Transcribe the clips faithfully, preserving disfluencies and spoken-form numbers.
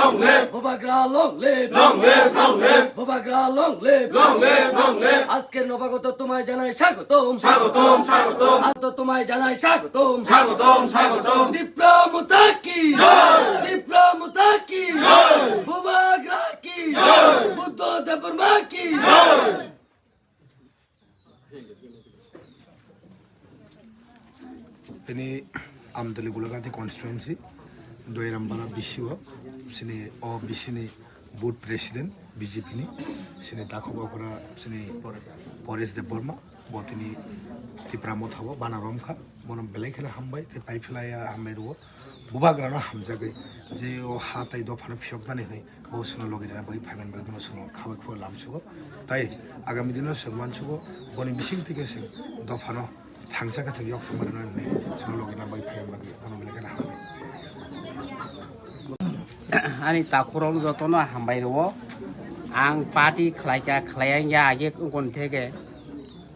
Long live! Bubagra long live! Long live! Long live! Bubagra long live! Long live! Long live! আজকের নবাগত তোমায় জানাই স্বাগতম। স্বাগতম, স্বাগতম। আজ তো তোমায় জানাই স্বাগতম। স্বাগতম, স্বাগতম। তিপ্রা মোতা কি? জয়! তিপ্রা মোতা কি? জয়! বুবাগ্রা কি? জয়! বুদ্ধ দেববর্মা কি? জয়! Tini Amdali Gulagati constituency, Doirambara B C O, sini o B C ni booth president B J P ni, sini takhuk okra sini Paresh Debbarma, bo tini Tipra Motha o bana romkha, bono belai kheno hambai, tei paiphlaiya hambai rwo. Bubagrano hamjagwi je o ha tai dophano phiyoknani hwnwi bo chwngno logi rwna bagwi phaiman bagwi bono chwngno khabai khulai lamsugo. Tai agami dino chwng mansugo boni bising tike chwng dophano thangsa khe chwng yok chwng barino hwnwi chwngno logi rwna bagwi phaiman bagwi bono belai kheno hambai. Ani takhurok jotono hambai rwo. Ang party khlaikha, khlaiya wngya age wngkon theke.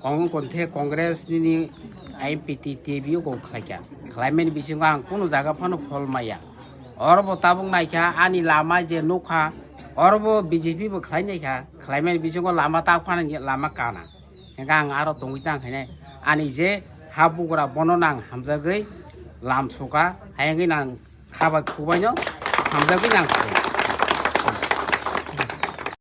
Kong wngkon the Congress nini M P T T V o kok khlaikha. Khlaimani bisingo ang kunu jaga phano phol maya. Oro bo tabuk naikha ani lama je nukha, oro bo B J P bo khlai naikha. Khlaimani bisingo lama tabuk phano lama kana. Hingkhe ang aro tongwi tang khainai. Ani je ha bugra bono nang hamjagwi lam suka, hayangwi nang khabai khubaino hamjagwi nang.